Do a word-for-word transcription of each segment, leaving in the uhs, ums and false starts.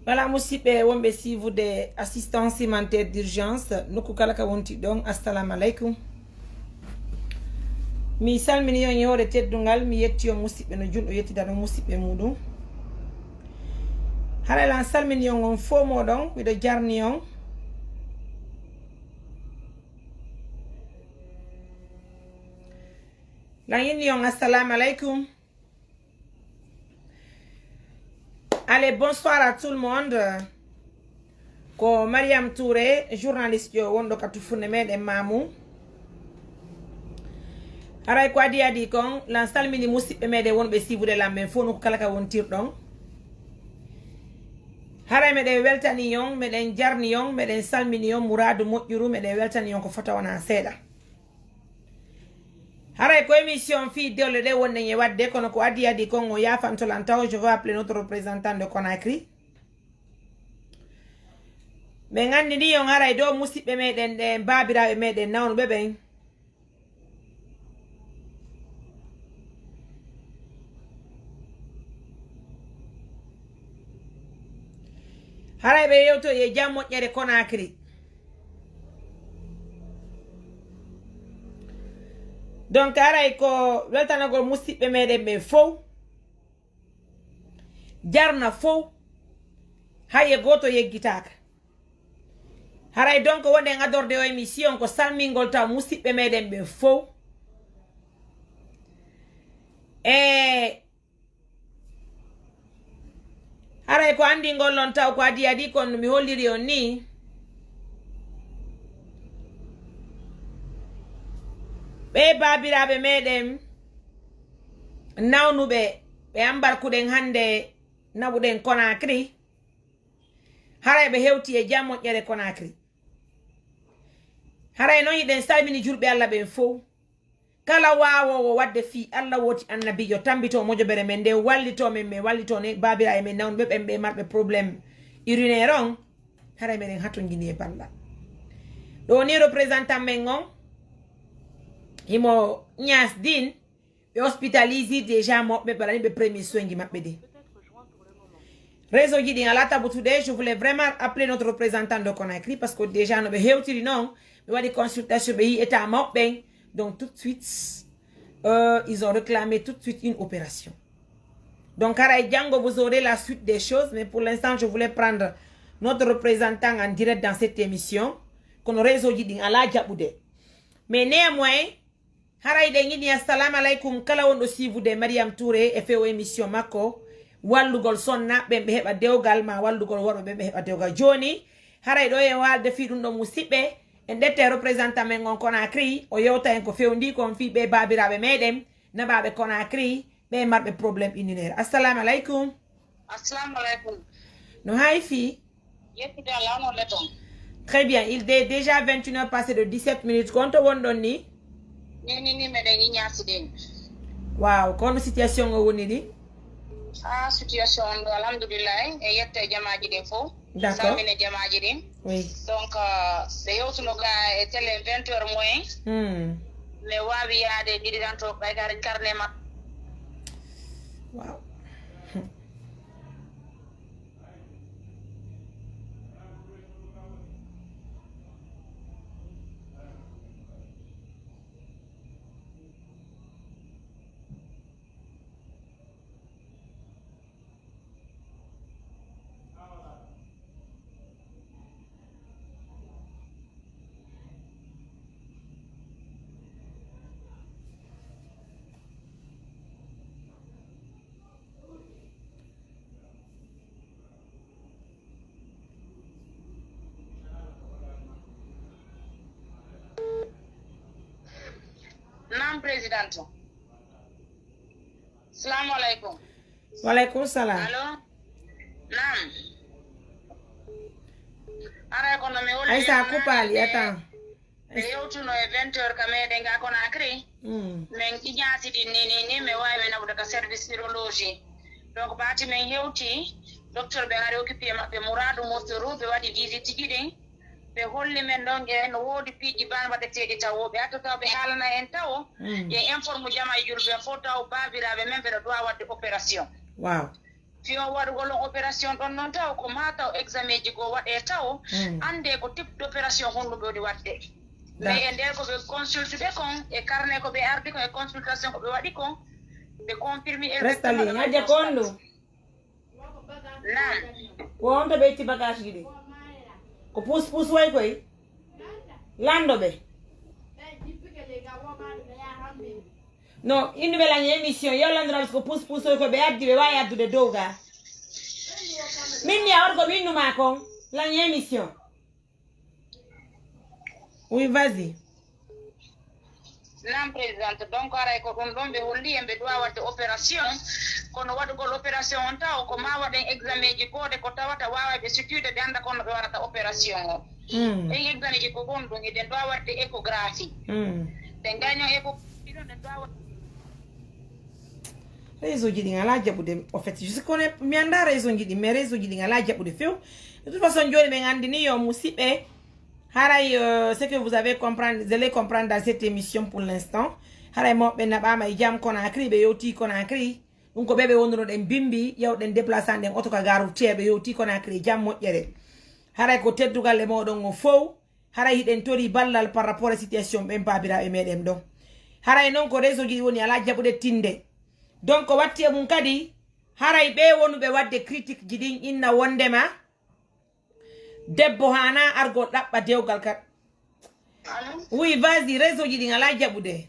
Voilà, musidɓe wonɓe siivude assistance humanitaire d'urgence, nokku kala ka wonti ɗon, assalamu aleykum. Mi salmini on e hoore teddungal, mi yetti on musidɓe no julɗo yettida ɗon musidɓe muɗum. Haray lan salmini on on fof moɗon, miɗo jarni on. Lan inni on assalamu aleykum. Allez, bonsoir à tout le monde. Ko Mariam Touré, journaliste yo wonɗo ka tuffunde meɗen Mamou. Haray ko adi adi kon, lan salmini musidɓe meɗen wonɓe siivude lan ɓen fof nokku kala ka wontirɗon. Haray meɗen weltani on, meɗen jarni on, meɗen salmini on, muraadu moƴƴuru, meɗen weltani on ko fota wona seeɗa. Haray ko émission fii dewle ɗe wonɗen e waɗde, kono ko adi adi kon o yaafanto lan taw, je vais appeler notre représentant de Conakry. Ɓe nganndi ni on haray ɗo musidɓe meɗen ɗen, baabiraaɓe meɗen nawnuɓe ɓen. Haray ɓe yewtoyi e jam moƴƴere Conakry. Donc haray ko weltanagol musidɓe meɗen ɓen fow, jarna fow, hay e gooto yeggitaaka. Haray donc wonɗen adorde o émission ko salmingol taw musidɓe meɗen ɓen fow. E haray ko anndingol on taw ko adi adi kon no mi holliri on ni. Ɓe baabiraaɓe meɗen nawnuɓe ɓe ambarkuɗen hannde naɓuɗen Conakry. Haray ɓe hewti e jam moƴƴere Conakry. Haray non hiɗen salmini julɓe Allah ɓen fow. Kala waawoowo waɗde fii Allah wooti annabiijo, tambito mojobere men nden, wallito men, men wallito ne baabiraaɓe men nawnuɓe ɓen ɓe marɓe problème urinaire on. Haray meɗen hatonjini e ballal. Ɗo ni représentant men on, himo Niass Dine, ɓe hospitalise déjà mawɓe ɓe waɗani ɓe premier soin ji maɓɓe ɗi. Réseau ji ɗin ala tabutude, je voulais vraiment appeler notre représentant de Conakry parce que déjà no ɓe hewtiri non, ɓe waɗi consultation, ɓe yi état mawɓe ɓen. Donc tout de suite, euh, ils ont réclamé tout de suite une opération. Donc haray janngo vous aurez la suite des choses, mais pour l'instant je voulais prendre notre représentant en direct dans cette émission. Kono réseau ji ɗin ala jaɓude. Mais néanmoins, haray ɗen yiɗi assalamu aleykum kala wonɗo siivude Mariam Touré e fewo émission makko, wallugol sonna ɓen ɓe heɓa dewgal ma wallugol worɓe ɓen ɓe heɓa dewgal. Jooni haray ɗo e waalde fii ɗum ɗo musidɓe, en ɗette représentant men on Conakry, o yewta en ko fewndi kon fii ɓe baabiraaɓe meɗen naɓaaɓe Conakry, ɓe marɓe problème urinaire. Assalamu aleykum. Assalamu aleykum. No hay fii? Yettude Allah, on le ton. Très bien, il est déjà vingt et une heures passées de dix-sept minutes. Ko on to wonɗon ni? Ni ni ni meɗen ñaasi ɗen. Waaw, kono situation o woni ɗi? Ah, situation on ɗo, alhamdulillahi, e yette e jamaaji ɗin fof. D'accord. Salmine jamaaji ɗin. Oui. Donc, euh, ɓe yewtuno ga e télé vingt heures moins. Hmm. Mi waawi yaade ɗiɗi ɗan to ɓay gar carnet ma. Waaw. Naam, présidente. Salamu aleykum. Waleykum salam. Allo? Naam. Aray kono mi holli Aïssa, on coupali, naane attends. Ɓe yewtuno e vingt heures ka meɗen ga Conakry. Mm. Min ƴiñaasi ɗin ni, ni, ni, mi waawi naɓude ka service urologie. Donc, ɓaati min hewti, docteur ɓe ari occupé maɓɓe muraadu moftoru, ɓe waɗi visite ji ɗin. Ɓe holli min ɗon e no woodi piiji ban waɗeteeɗi tawo. Ɓe arta taw ɓe haalana en tawo. Mm. Ɓe informe jama e julɓe fof taw baabiraaɓe men ɓeɗo doit waɗde opération. Waaw. Fiyo waɗugol on opération ɗon noon taw ko ma taw examen ji goo waɗee taw, annde ko type d'opération honɗum ɓe woni waɗde. Mais e nder ko ɓe consultude kon e carnet ko ɓe ardi kon e consultation ko ɓe waɗi kon, ɓe confirmi e Resta ligne, hajja ko on ɗum? Naam. Ko on to ɓe itti bagage ji ɗi? Ko puus puus way koy. Lanndo ɓe. No, innuɓe lan émission yo lanndo ɗam ko puus puus way koy ɓe addi ɓe waawi addude dow ga. Min mi a orgo mi innuma kon lan émission. Oui, vas-y. Naam présidente, donc aray ko ɗum ɗon ɓe holli en ɓe duwa waɗde opération. Kono waɗugol opération on taw ko ma waɗen examen ji goode ko tawata waaway ɓe situde ɓe annda kono ɓe waɗata opération o. Mm. Ɗen examen ji ko gonɗum eɗen duwa waɗde échographie. Mm. Ɗen gañon échographie ɗon ɗen duwa waɗde. Réseau ji ɗin ala jaɓude. En fait, je suis connais mi annda réseau ji ɗin, mais réseau ji ɗin ala jaɓude few. De toute façon joni ɓen anndini yo musiɓɓe. Haray euh, ce que vous avez comprendre, vous allez comprendre dans cette émission pour l'instant. Haray mawɓe naɓama e jam Conakry ɓe yewti Conakry. Ɗum ko ɓe ɓe wonduno ɗen bimbi yewɗen déplacé an ɗen oto ka gare routière ɓe yewti Conakry jam moƴƴere. Haray ko teddugal e moɗon o fow. Haray hiɗen tori ballal par rapport e situation ɓen babiraɓe meɗen ɗon. Haray noon ko réseau ji ɗi woni ala jaɓude tinde. Donc ko watti e mum kadi haray ɓe wonuɓe wadde critique ji ɗin inna wondema debbo hana argol ɗaɓɓa dewgal kat. Allo? Oui, vas-y, réseau ji ɗin ala jaɓude.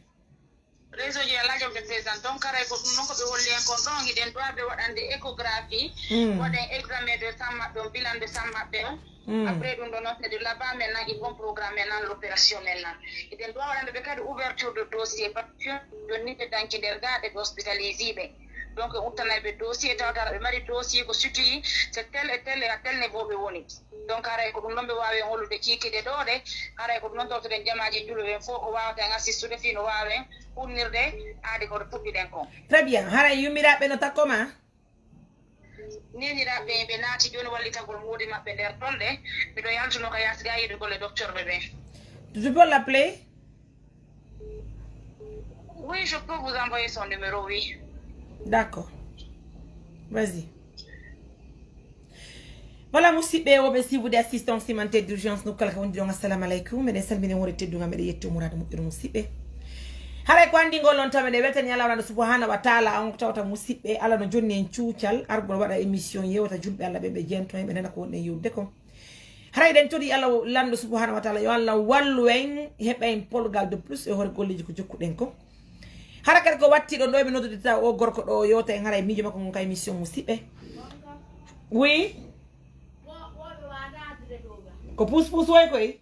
Réseau ji ala jaɓude président donc haray ko ɗum noon ko ɓe holli en kon ɗon hiɗen duwa ɓe waɗande échographie. Mm. Waɗen examen de sang maɓɓe on bilan de sang maɓɓe on. Mm. Après ɗum ɗo noon c'est de là-bas maintenant ils vont programmer nan l'opération maintenant. Hiɗen duwa waɗande ɓe kadi ouverture de dossier parce que jonni ɓe danki nder ga ɓe ɓe hospitalisé ɓe. Donc en uttanay ɓe dossier tawata aɗa ɓe mari dossier ko situé c'est tel et tel et à tel niveau ɓe woni. Donc haray ko ɗum ɗon ɓe waawi en hollude kiikiiɗe ɗoo ɗe. Haray ko ɗum ɗon tawtoɗen jamaaji julɓe ɓen fof ko waawata en assistude fii no waawa en hunnirde aadi ko ɗo puɗɗiɗen kon. Très bien, haray yummiraaɓe no takko ma? Neeniraaɓe ɓe naati jooni wallitagol moodi maɓɓe nder ɗon ɗe. Miɗo yaltuno ka yaasi ga yiɗugol e docteur ɓe ɓen. Tu peux l'appeler? Oui, je peux vous envoyer son numéro, oui. D'accord. Vas-y. Voilà, musiɓɓe woɓe sibude assistance humanitaire d'urgence nokku kala ka wondi ɗon assalamu aleykum meɗen salmini wonde tedduga meɗen yetti umurade moƴƴude musiɓɓe. Haray ko anndi ngol on taw meɗen weltani allah wonande subhanahu wa taala on ko tawata musiɓɓe allah no jonni en cuucal argol waɗa émission yewta julɓe allah ɓe ɓe jento hen ɓe nana ko wonɗen yewtude kon. Haray ɗen tori allah lanndo subhanahu wa taala yo allah wallu en heɓa en polgal de plus e hoore golleji ko jokkuɗen kon. Hara kadi ko watti ɗon ɗo eɓe noddude taw o gorko ɗo o yewta en haray miijo makko ngon ka émission musiɓɓe. Oui. Ko puus puus woy koy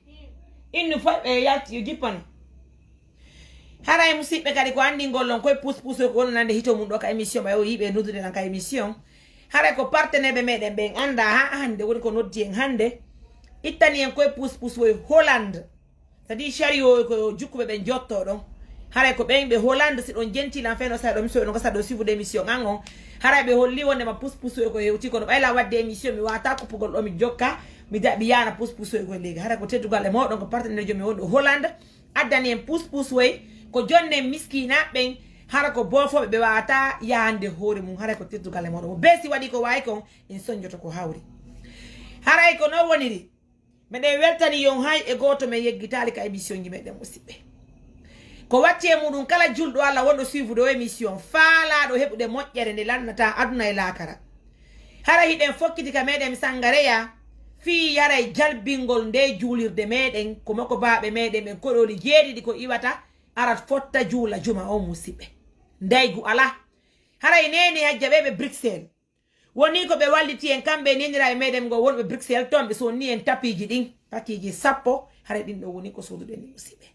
innu fo ɓe yalti yo jippano. Haray musiɓɓe kadi ko anndi ngol ɗon koye puus puus woy ko wonanande hito mum ɗo ka émission ɓay o yiiɓe noddude ɗan ka émission. Haray ko partenaire ɓe meɗen ɓen annda ha hannde woni ko noddi en hannde ittani en koye puus puus woy Hollande. C'est-à-dire chariot ko jukkuɓe ɓen jotto ɗon. Haray ko ɓen ɓe Hollande si ɗon jentilan feno sa ɗo miso ɗon gasa ɗo sifude émission an on. Haray ɓe holli wondema puus puus woy ko hewti kono ɓayla wadde émission mi wata kuppugol ɗo mi jokka mi daɓi yana puus puus woy koye leydi haray ko teddugal e mawɗon ko partenaire jomi wonɗo Hollande. Addani en puus puus woy ko jonnen miskinaɓe ɓen. Hara ko boofoɓe ɓe wawata yahande hoore mum haray ko teddugal e mawɗon mo beesi waɗi ko wawi kon en soñjoto ko hawri. Haray ko non woniri. Meɗen weltani yon hay e gooto men yeggitaali ka émission ji meɗen musiɓɓe. Ko watti e muɗum kala julɗo allah wonɗo suivude o émission faalaɗo heɓude moƴƴere nde lannata aduna e laakara. Hara hiɗen fokkiti ka meɗen sangareya fii yaray jalbingol nde juulirde meɗen ko mako baaɓe meɗen ɓen koɗoli jeeɗiɗi ko iwata arat fotta juula juma o musiɓɓe. Ndaygu ala. Haray neni hajja ɓe ɓe Bruxelles. Woni ko ɓe walliti en kamɓe e neniraaɓe meɗen ngo wonɓe Bruxelles toon ɓe sonni en tapiiji ɗin pakiiji sappo. Haray ɗin ɗo woni ko soduɗen ni musiɓɓe.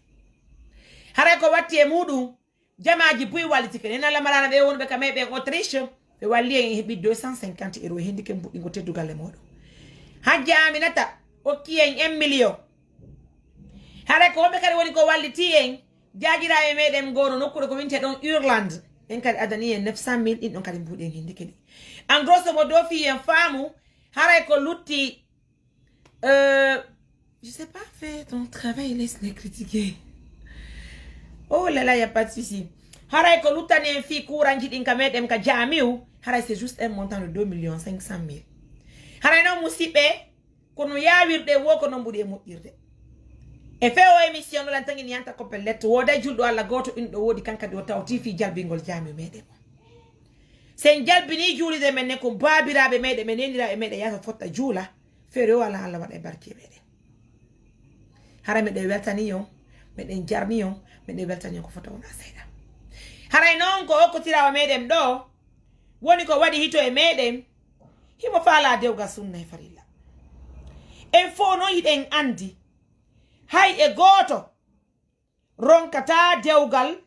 Haray ko watti e muɗum jamaaji buy wallitike nena lamarana ɓe wonɓe ka meɗen Autriche ɓe walli en e heɓi deux cent cinquante euro e hendike mbuɗɗingo teddugal e moɗon. Hajja aminata okki en un million. Haray ko wonɓe kadi woni ko walliti en. Jaajiraaɓe meɗen ngoono nokkuure ko winte ɗon Irlande. Ɓen kadi adani en neuf cent mille ɗin ɗon kadi mbuuɗen hinde kadi. En grosso modo fii en faamu haray ko lutti euh, je sais pas faire ton travail laisse les critiquer. Oh là là y a pas de souci. Haray ko luttani en fii kuuranji ɗin ka meɗen ka jaamiu, haray c'est juste un montant de deux millions cinq cent mille. Haray noon musiɓɓe, ko no yaawirde wo ko noon ɓuri e moƴƴirde. E fee o émission ɗo lan tagini yanta ko pellet, wooday julɗo Alla gooto ɗin ɗo woodi kan kadi o tawti fii jalbingol jaamiu meɗen. Sen jalbini juulirde men nden ko baabiraaɓe meɗen, ɓe neniraaɓe meɗen yaata fotta juula, feere o Alla Alla waɗa e barke meɗen. Hara meɗen weltani on, meɗen jarni on, meɗen weltani on ko fota wona seeɗa. Haray noon ko okkotiraawo meɗen ɗo, woni ko waɗi hito e meɗen, himo faalaa dewgal sunna e farilla. En fow noon hiɗen anndi, hay e gooto ronkataa dewgal,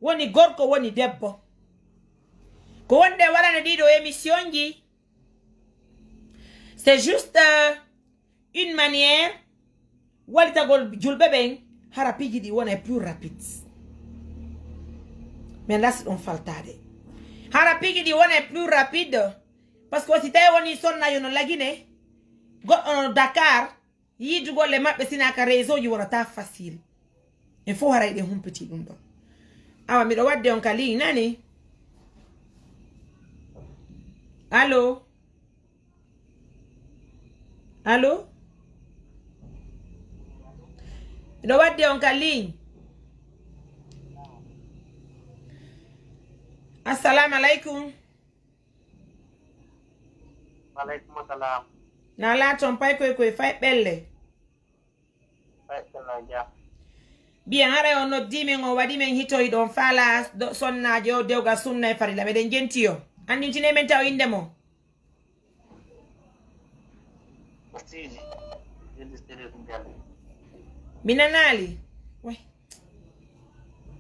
woni gorko, woni debbo. Ko wonde waɗana ɗiɗo émission ji, c'est juste, euh, une manière walitagol julɓe ɓen, hara piiji ɗi wona e plus rapide. Men lasi ɗon faltaade. Hara piiji ɗi wona e plus rapide, parce que si tawi woni sonna yo no lagine, goɗɗo no Dakar, yiidugol e maɓɓe sina ka réseau ji wonata facile. En fof haray ɗen humpiti ɗum ɗon. Awa miɗo wadde on ka ligne nani? Allo? Allo? Miɗo wadde on ka ligne. Assalamu alaikum. Waleykum salam. Na laaton pay koy koy fay ɓelle. Fay ɓelle jam. Bien, haray on noddi men, on waɗi men hitoy ɗon faala do- sonnaajo o dewgal sunna e farilla. Meɗen jenti yo. Anndintine men taw innde mo. Sidi. Sidi Sirif Diallo. Mi nanaali. Way.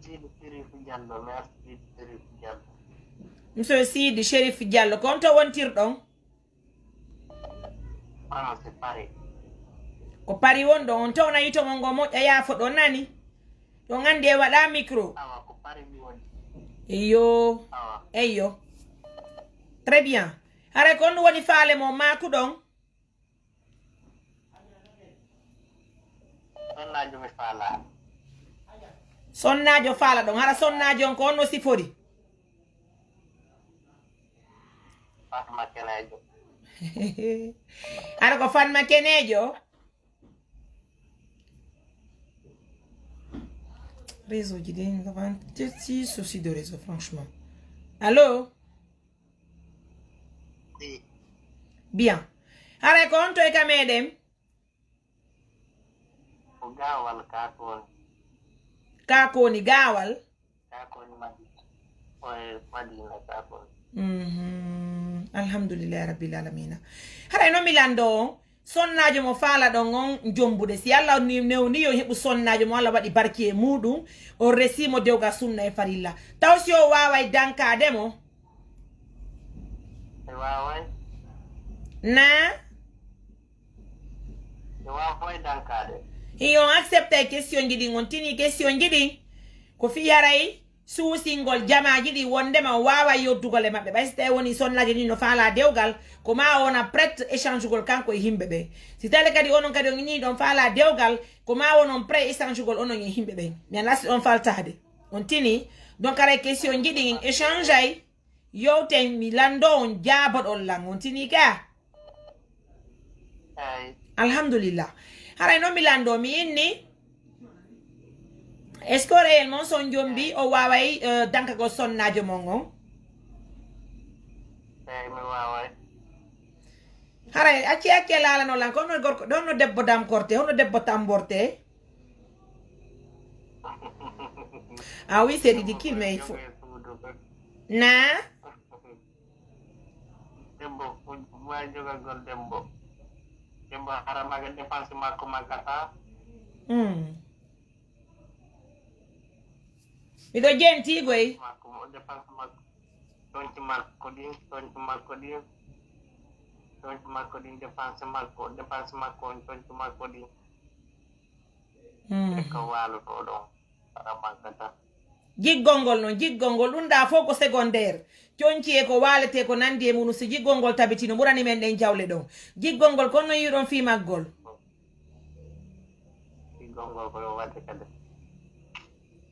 Sidi Sirif Diallo. Merci Sidi Sirif Diallo. Monsieur Sidi Chérif Diallo. Ko on to wontirɗon? France, Paris. Ko Paris wonɗon, on tawna yito mon ngo moƴƴa yaafo ɗon nani? Ɗon anndi e waɗa micro. Awa ko Paris mi woni. Eyyo. Awa. Eyyo. Très bien. Haray ko on woni faale mo maaku ɗon? Sonnaajo mi faala. Sonnaajo faala ɗon. Hara sonnaajo on ko on no sifori? Fatma Kenejo. Hara ko Fatma Kenejo? Réseau ji ɗin, vraiment, petit souci de réseau, franchement. Allô? Si. Bien. Haray ko on toy ka meɗen? Ko gaawal ka ko woni. Ka ko woni gaawal? Ka ko woni Madina. Oye Madina ka ko woni. Mhm. Alhamdulillahi rabbil alamina. Haray no mi lando on, sonnaajo mo faala ɗon on jombude. Si Allah ni newni yo heɓu sonnaajo mo Allah waɗi barki e muɗum, o resi mo dewgal sunna e farilla. Taw si o waaway dankaade mo? E waaway. Na? E waaway dankaade. Iyo, on accepte question ji ɗin, on tini question ji ɗin. Ko fii haray suusingol jamaaji ɗi wondema o waaway yoddugol e maɓɓe. Ɓay si tawi woni sonnaajo ni no faala dewgal, ko ma o wona prête échange gol kanko e yimɓe ɓe. Si tawi kadi onon kadi on ni ɗon faala dewgal, ko ma wonon prêt échange gol onon e yimɓe ɓen. Mi ala si on faltaade. On tini, donc haray question ji ɗin en échange ay, yewten mi lando on jaaboɗon lan. On tini ka? Eyi. Alhamdulillah. Haray noon mi lando mi inni. Est-ce que réellement son jombi o waaway, euh, dankagol sonnaajo mon on? Eyi, mi waaway. Haray acci acci e laalano lan ko honno gorko, honno debbo damkorte, honno debbo tamborte? Ah oui, c'est ridicule, mais il faut. Na? Debbo, wawi jogagol debbo. Debbo haramaga dépense makko mankata. Hmm. Miɗo jenti goy. Makko mo dépense makko. Tonti makko ɗin, tonti makko ɗin. Tonti makko ɗin dépense makko, dépense makko on tonti makko ɗin. Hmm. Ko waloto ɗon. Haramaga tan. Jiggol ngol noon, jiggol ngol ɗum ɗaa fof ko secondaire. Conci e ko waalete ko nanndi e mum, si jiggol ngol tabitino, ɓurani men ɗen jawle ɗon. Jiggol ngol, kono no yi'uɗon fii maggol? Jiggol ngol ko yo waɗde kadi.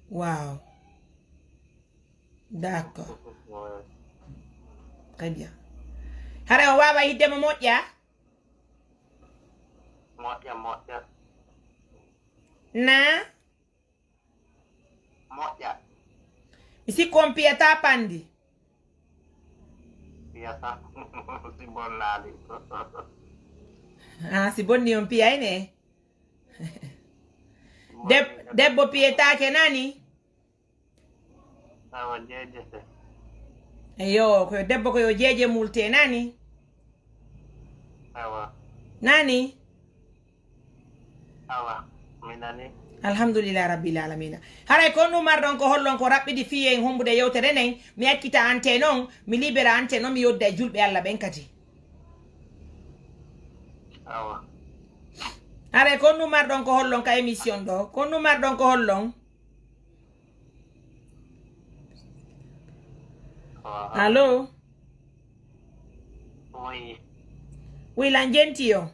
Waaw. D'accord. Très bien. Hara o wawa hidde mo moƴƴa? Moƴƴa, moƴƴa. Na? Moƴƴa. Mi sikko on piyata pandi. Piyata. Si bonnaali. Ah, si bonni on piyayne. Deb-, debbo piyetake nani? Awa jeejete. Eyo, ko debbo ko yo jeeje multe nani? Awa. Nani? Awa, mi nani. Alhamdulillah rabbil alamina. Haray ko numar ɗon ko hollon ko raɓɓidi fiye en hombude yewtere nden, mi accita ante non, mi libera ante non, mi yodda e julɓe Allah ɓen kadi. Awa. Haray ko numar ɗon ko hollon ka émission ɗo? Ko numar ɗon ko hollon? Aha. Allo? Oui. Oui, lan jenti yo?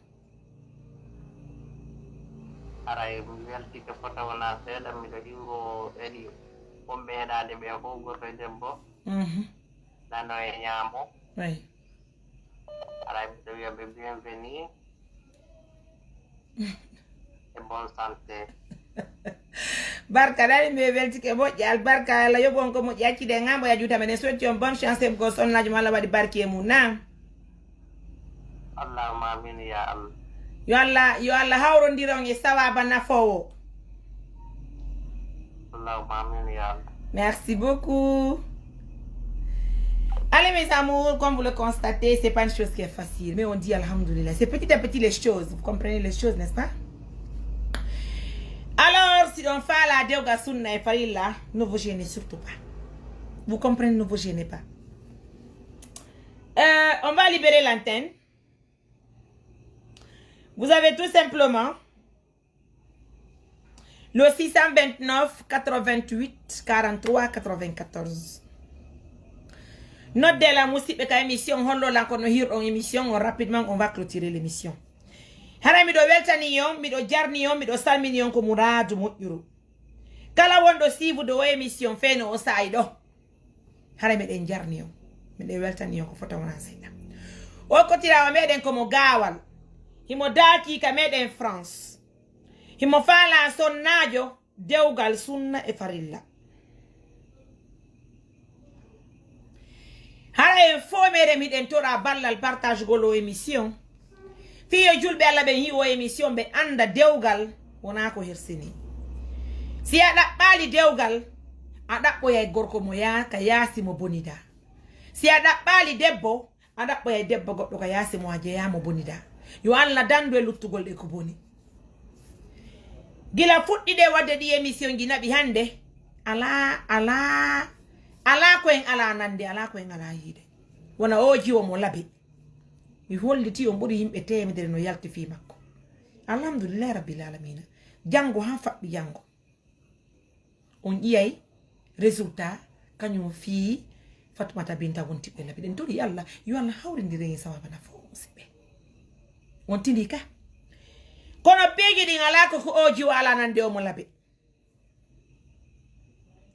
Aray, mi weltike fota wona seeɗa, miɗo iwro edi wonɓe heɗaade ɓe fof, gorko e debbo. Mhm. Nano e ñaamo. Oui. Aray, miɗo wiya ɓe bienvenue. E bonne santé. Barka, nani mi weltike moƴƴa, albarka, Allah yoɓu on ko moƴƴi, accude e ŋambo ya juuta men. En souhaite on bonne chance, heɓugol sonnajo mo Allah waɗi barki e mum, na? Allahumma amin ya Allah. Yo Allah, yo Allah hawrondir on e sawaba nafoowo. Allahumma amin ya Allah. Merci beaucoup. Allez, mes amours, comme vous le constatez, c'est pas une chose qui est facile, mais on dit alhamdulillah. C'est petit à petit les choses. Vous comprenez les choses, n'est-ce pas? Alors, si on fait la dewga sunna et farilla, ne vous gênez surtout pas. Vous comprenez, ne vous gênez pas. Euh, on va libérer l'antenne. Vous avez tout simplement le six cent vingt-neuf, quatre-vingt-huit, quarante-trois, quatre-vingt-quatorze. Nodde la musidɓe ka émission, hollo lan kono hirɗon émission on rapidement, on va clôturer l'émission. Hara miɗo weltani on, miɗo jarni on, miɗo salmini on ko muraadu moƴƴuru. Kala wonɗo siifude o émission feeno o saa'i ɗo. Hara meɗen jarni on, meɗen weltani on ko fota wona seeɗa. O kotirawo meɗen ko mo Gaawal. Himo daaki ka meɗen France. Himo faala sonnaajo dewgal sunna e farilla. Hara en fof meɗen miɗen tora ballal partagegol o émission. Fii yo julɓe Allah ɓen yi'u o émission ɓe annda dewgal wonaa ko hersini. Si a ɗaɓɓaali dewgal, a ɗaɓɓoyay gorko mo yaa-, ka yaasi mo bonidaa. Si a ɗaɓɓaali debbo, a ɗaɓɓoyay debbo goɗɗo ka yaasi mo a jeyaa mo bonidaa. Yo Allah dandu e luttugol e ko boni. Gila fuɗɗi ɗe waɗde ɗi émission ji naɓi hannde, alaa, alaa, alaa ko en alaa nande, alaa ko en alaa yiide. Wona o jiwo mo labi. Mi holliti on ɓuri yimɓe teemedere no yalti fii makko. Alhamdulillahi rabbil alamina. Janngo han faɓɓi janngo. On ƴiyay résultat kañum fii Fatumata Binta wonti ɓe labi. Ɗen tori Allah, yo Allah hawrindir en sawaba nafo musidɓe. On tini ka. Kono piiji ɗin alaa ko, ko o jiwo alaa nande o mo labi.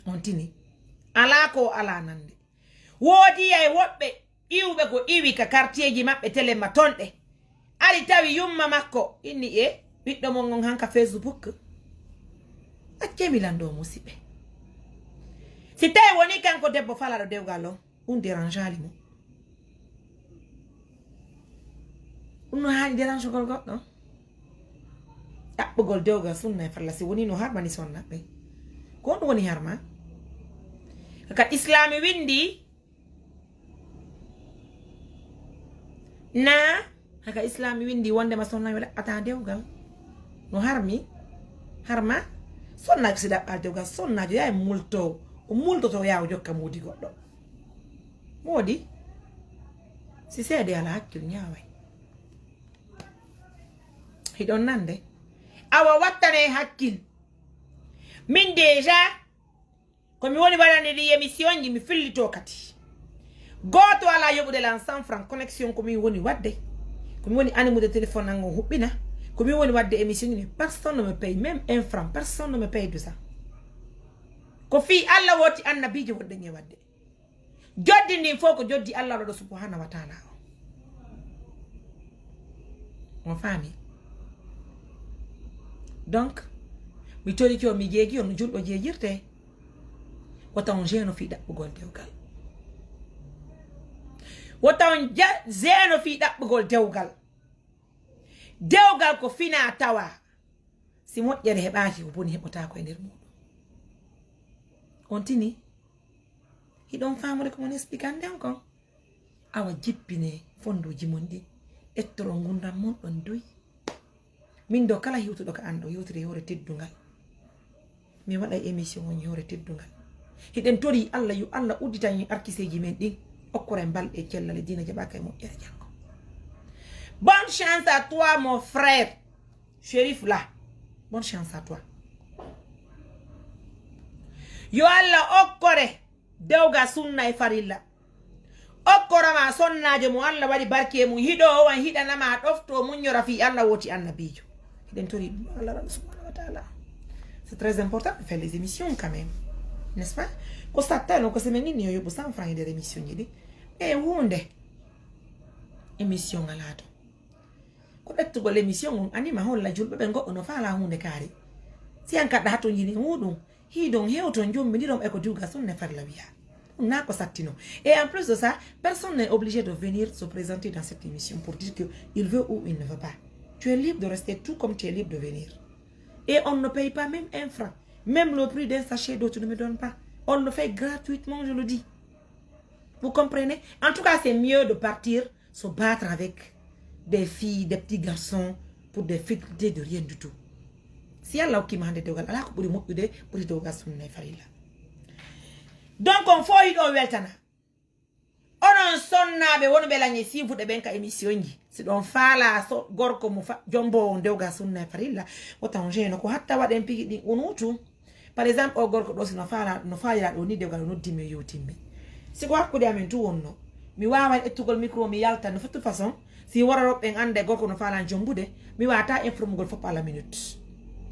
On tini. Alaa ko alaa nande. Woodi e woɓɓe iwɓe ko iwi ka quartier ji maɓɓe tele ma tonɗe. Ari tawi yumma makko inni e ɓiɗɗo mon on hanka Facebook. Accee mi lanndo musidɓe. Si tawi woni kanko debbo falaɗo dewgal on, ɗum dérangeali mo. Ɗum no haani dérangegol goɗɗo. Ɗaɓɓugol dewgal sunna e farla si woni no harmani sonna ɓe. Ko ɗum woni harma? Ka Islami windi na, haka Islami windi wondema sonna yo ɗaɓɓata dewgal. No harmi? Harma? Sonna si ɗaɓɓa dewgal, sonna yo yaay multo. O multoto yaw jokka moodi goɗɗo. Moodi? Si seede ala hakkil ñaaway. Hiɗon nande? Awa wattane hakkil. Min déjà, ko mi woni waɗande ɗi émission ji, mi fillito kadi. Gooto alaa yoɓude lan cent francs connexion ko min woni waɗde. Ko min woni animude téléphone an on huɓɓina. Ko min woni waɗde émission ji, personne ne me paye, même un franc, personne ne me paye de ça. Ko fii Allah woti annabiijo wonɗen e waɗde. Joddi ndin fof ko joddi Allah ɗo subhanahu wa taala o. On faami? Donc, mi torike on, mi jeegi on no julɗo jeejirte. Wota on jeeno fii ɗaɓɓugol dewgal. Wota on ja-, jeeno fii ɗaɓɓugol dewgal. Dewgal ko fina tawa. Si moƴƴere heɓaaki, ko boni heɓotaako e nder muuɗum. On tini? Hiɗon faamude ko mon expliquer an ɗen kon? Awa jippine fonnduuji mon ɗin. Ƴettoron ngurndan mon ɗon doy. Min ɗo kala hewtuɗo ka an ɗo, hewtiri e hoore teddungal. Mi waɗay émission on e hoore teddungal. Hiɗen tori Allah, yo Allah udditan en arkiseeji men ɗin. Okkora en balɗe e cellal e diina jaɓaaka e moƴƴere janngo. Bonne chance à toi, mon frère. Chérif là. Bonne chance à toi. Yo Allah okkore dewgal sunna e farilla. Okkora ma sonnaajo mo Allah waɗi barke mum. Hiɗo o wan hiɗana ma ɗofto muññora fii Allah woti annabiijo. Hiɗen tori ɗum Allah raɗa subhanahu wa taala. C'est très important de faire les émissions quand même. N'est-ce pas? Ko sattano ko semen inni yo yoɓu cent francs e nder émission ji ɗi. E hunde. Émission alaa to. Ko ƴettugol émission on anima holla julɓe ɓen goɗɗo no faala huunde kaari. Si an kaɗɗa hatonjini muuɗum, hiidon hewton jommbidiron e ko dewgal sunna e farilla wiya. Ɗum naa ko sattino. Et en plus de ça, personne n'est obligé de venir se présenter dans cette émission pour dire que il veut ou il ne veut pas. Tu es libre de rester tout comme tu es libre de venir. Et on ne paye pas même un franc. Même le prix d'un sachet d'eau, tu ne me donnes pas. On le fait gratuitement, je le dis. Vous comprenez? En tout cas, c'est mieux de partir se battre avec des filles, des petits garçons pour des futilités de rien du tout. Si Allah hokkima hande dewgal, alaa ko ɓuri moƴƴude, ɓuri dewgal sunna e farilla. Donc, on fof hiɗo weltana. Onon sonnaaɓe wonɓe lañe siifuɗe ɓen ka émission ji. Si ɗon faala so gorko mo fa-, jombo on dewgal sunna e farilla, wota on jeeno ko hatta waɗen pigi ɗin unutu. Par exemple, o gorko ɗo, si no faala, no faalira ɗo ni, dewgal o noddi mi, o yewtin mi. Si ko hakkude amen tu wonno, mi waawan ƴettugol micro, mi yalta no fottu façon, si wara roɓɓe en annda e gorko no faalan jombude, mi waata informugol fof à la minute.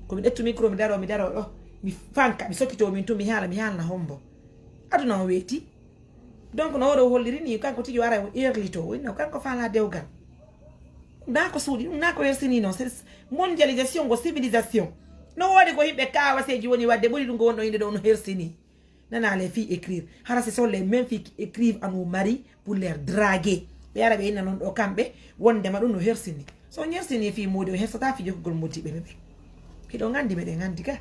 Ko mi ƴettu micro, mi daro, mi daro ɗo, mi fanka, mi sokito min tu, mi haala, mi haalna hombo. Aduna o weeti. Donc, no oɗo holliri ni, kanko tigi wara o erlito, o inna kanko faala dewgal. Ɗum naa ko suuɗi, ɗum naa ko hersini non. C'est mondialisation, ko civilisation. No woodi ko yimɓe kawaseeji woni wadde ɓuri ɗum ko wonɗo innde ɗo no hersini. Nana les filles écrire. Hara ce sont les mêmes filles qui écrivent à nos maris pour les draguer. Ɓe ara ɓe inna non ɗo kamɓe, wondema ɗum no hersini. So on hersini fii moodi, on hersata fii jokkugol moodiɓɓe ɓe ɓe. Hiɗo nganndi, meɗen nganndi ka.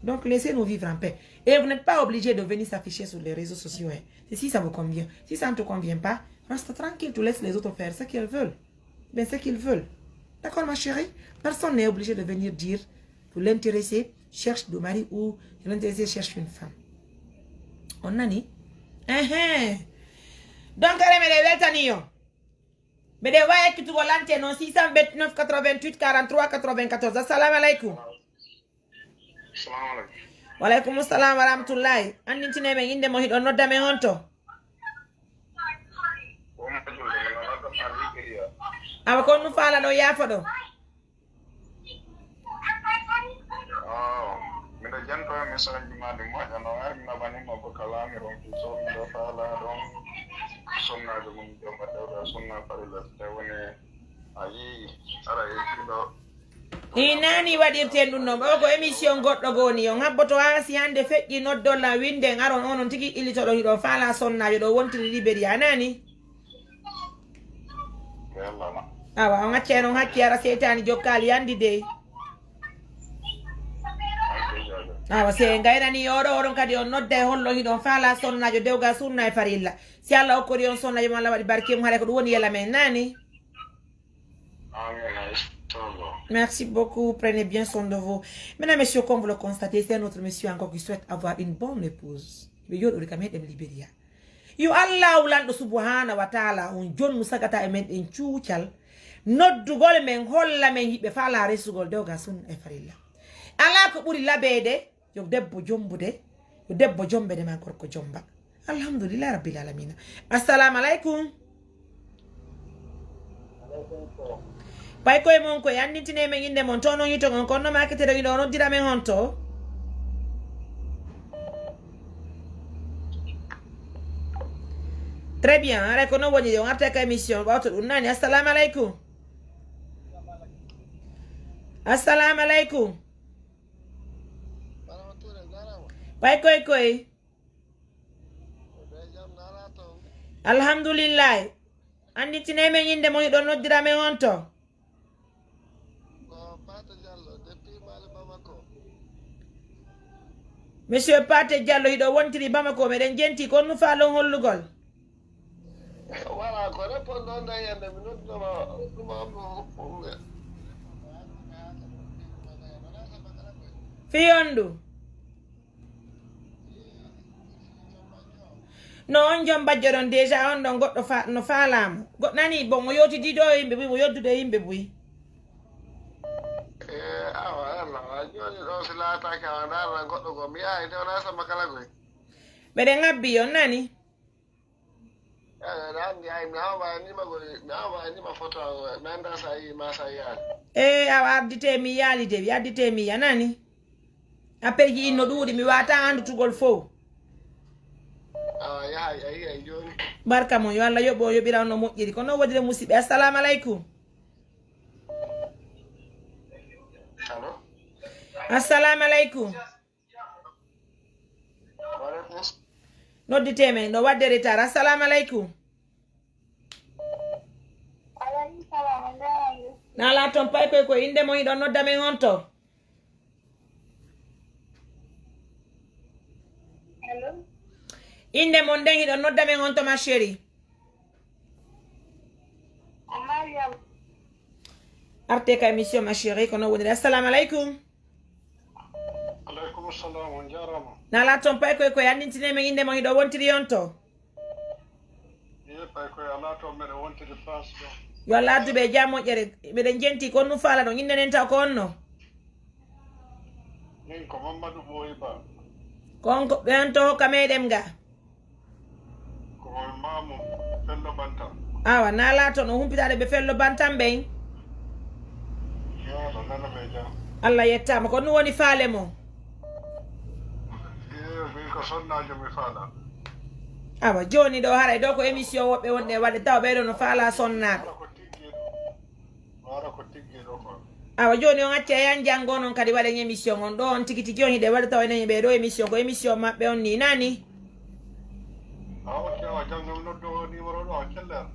Donc, laissez-nous vivre en paix. Et vous n'êtes pas obligé de venir s'afficher sur les réseaux sociaux, hein. C'est si ça vous convient. Si ça ne te convient pas, reste tranquille, tu laisses les autres faire ce qu'elles veulent. Ben, ce qu'ils veulent. D'accord, ma chérie? Personne n'est obligé de venir dire, pour l'intéresser, cherche de mari ou l'intéresser cherche une femme. On nani? Ehe. Donc, are meɗen weltani yo. Meɗen wawi ekkitugol lante noon, six cent vingt-neuf, quatre-vingt-huit, quarante-trois, quatre-vingt-quatorze. Assalamu aleykum. Salamu aleykum. Wa aleykum salam wa rahmatullahi. Anndintine men innde mon, hiɗon nodda men honto? Ko Umar Julde, mi nodda ka Liberia. Awa, ko honɗum faalaɗon yaafo ɗo? Ah, miɗo janto e message ji ma ɗi moƴƴa, no wawi mi naɓanima ko kalaami ɗon toujours, miɗo faala ɗon sunnaajo mum jomba dewgal sunna farilla, so tawi woni a yii, ara e ɗiɗo. Ni nani waɗirten ɗum ɗon. O ko émission goɗɗo goni. On habboto haa si hannde feƴƴi noddol lan winden aron onon tigi illitoɗo hiɗon faala sonnaajo ɗo wontiri Liberia nani? Awa, on acca en on hakki ara seytaani jokkaali yandi dey. Awa, se en gaynani oɗo, oɗon kadi on nodda e hollo hiɗon faala sonnaajo dewgal sunna e farilla. Si Allah okkori on sonnaajo mo Allah waɗi barke mum, haray ko ɗum woni yela men nani? Amin, inchallah. Merci beaucoup. Prenez bien soin de vous. Mesdames, messieurs, comme vous le constatez, c'est un autre monsieur encore qui souhaite avoir une bonne épouse. Ɓe jooɗori kam heɗem Liberia. Yo Allahu lanɗo subhanahu wa taala on jonnu sagata e men ɗen cuucal. Noddugol men, holla men yiɓe faala resugol dewgal sunna e farilla. Alaa ko ɓuri labeede. Yo debbo jombude, yo debbo jombede ma gorko jomba. Alhamdulillahi rabbil alamina. Assalamu aleykum. Pay koye mon koye, anndintine men innde mon, to non yito on, kono ma ketere ɗo noddira men honto? Très bien, haray ko noon woni, on arta ka émission ɓawto ɗum nani. Assalamu aleykum. Assalamu aleykum. Ɓay koy koy. Alhamdulillahi. Annditine men innde mon, hiɗon noddira men on to? Monsieur Pate Diallo, hiɗo wontiri Bamako, meɗen jenti, ko on nufaa lon hollugol? Wala ko répondre on ɗon yande, mi nodduma ɗuma. Fii on ɗum? No on jom bajjo ɗon déjà, on ɗon goɗɗo fa-, no faalaamo. Goɗɗo nani, bon, o yewtidi ɗo e yimɓe buy, mo yoddude e yimɓe buy. Eh, awa, Allah, wa jooni ɗo si laataaki awa, ndaarana goɗɗo goo. Mi yahay de, wonaa samba kala koy. Meɗen ngabbi, on nani? Eh, ɗa anndi, ay, mi hawa nima koy, mi hawa nima foto, mi anndaa sa yii ma sa yiyaani. Eh, awa, addite mi yaali de, addite mi ya, nani? Appel ji inno ɗuuɗi, mi waata anndutugol fow. Awa, yahay, a yiyay jooni. Barka mon, yo Allah yoɓo, yoɓira on no moƴƴiri. Ko noon woniri musidɓe. Assalamu aleykum. Allo? Assalamu aleykum. Wa aleykum s- Noddite men, no waɗde retard. Assalamu aleykum. Aleykum salam, on njaaraama. Naalaa toon pay koy, ko innde mon hiɗon nodda men on to? Allo? Innde mon nden hiɗon nodda men on to, ma chérie? Mariam. Arte ka émission, ma chérie, ko noon woniri. Assalamu aleykum. Aleykum salam, on njaaraama. Naalaa toon pay koy, koy anndintine men innde mon, hiɗo wontiri on to? Ye pay koy, alaa toon, meɗen wontiri France ɗo. Yo Allah addu ɓe jam moƴƴere, meɗen jenti, ko on nufaa lon ɗon, innde nden taw ko on no? Min ko Mamadou Boy Ba. Ko on ko ɓe on to ka meɗen ga? Ko Mamu Fello Bantam. Awa, naalaa toon, o humpitaade ɓe Fello Bantam ɓen. Yo Allah nana ɓe jam. Allah yettaama. Ko ɗum woni faale mo? Iyo, min ko sonnaajo mi faala. Awa, jooni ɗo haray ɗo ko émission woɓɓe wonɓe waɗde, tawa ɓee ɗo no faala sonnaaɓe. Wara ko tiggi ɗo. Wara ko tiggi ɗo ko. Awa, jooni on acca yan janngo noon kadi waɗen émission on ɗo, on tigi tigi on hiɗe waɗa tawa enen ɓee ɗo émission, ko émission maɓɓe on ni nani? Ah, ok, awa, janngo mi noddo o numéro ɗo, à quelle heure?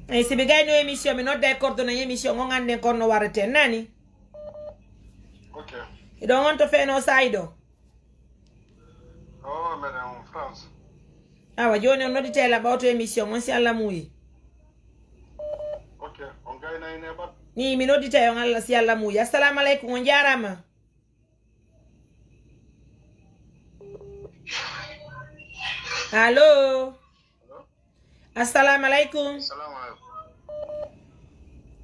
Eyi, si mi gayno émission, mi nodda e coordonnées émission on, annden kon no warreten nani? Ok. Hiɗon on to feeno saayi ɗo? Oh, meɗen France. Awa, jooni on nodditee la ɓawto émission on, si Allah muuyi. Ok, on gayna ine ɓat. Ni mi nodditee on Allah, si Allah muuyi. Assalamu aleykum, on jaaraama. Allo? Assalamu aleykum. Salamu aleykum.